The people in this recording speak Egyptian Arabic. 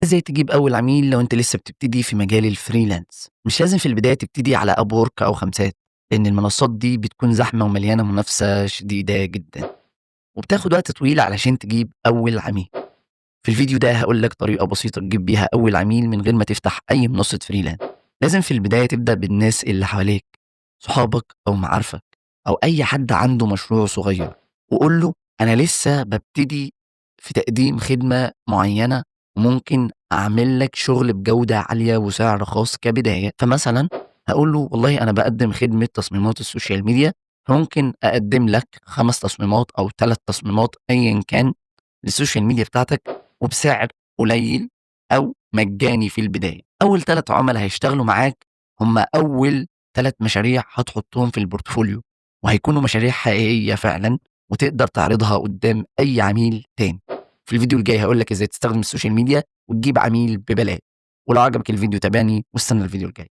إزاي تجيب أول عميل لو أنت لسه بتبتدي في مجال ال freelance؟ مش لازم في البداية تبتدي على Upwork أو خمسات، لأن المنصات دي بتكون زحمة ومليانة منافسة شديدة جدا، وبتاخد وقت طويل علشان تجيب أول عميل. في الفيديو ده هقول لك طريقة بسيطة تجيب بيها أول عميل من غير ما تفتح أي منصة freelance. لازم في البداية تبدأ بالناس اللي حواليك، صحابك أو معارفك أو أي حد عنده مشروع صغير، وقول له أنا لسه ببتدي في تقديم خدمة معينة وممكن أعمل لك شغل بجودة عالية وسعر خاص كبداية. فمثلا هقول له والله أنا بقدم خدمة تصميمات ال social media، فممكن أقدم لك 5 تصميمات أو 3 تصميمات أيا كان لل social media بتاعتك، وبسعر قليل أو مجاني في البداية. أول 3 عملاء هيشتغلوا معاك هم أول 3 مشاريع هتحطهم في ال portfolio، وهيكونوا مشاريع حقيقية فعلا وتقدر تعرضها قدام أي عميل تاني. في الفيديو الجاي هقول لك ازاي تستخدم ال social media وتجيب عميل ببلاش. ولو عجبك الفيديو تابعني واستنى الفيديو الجاي.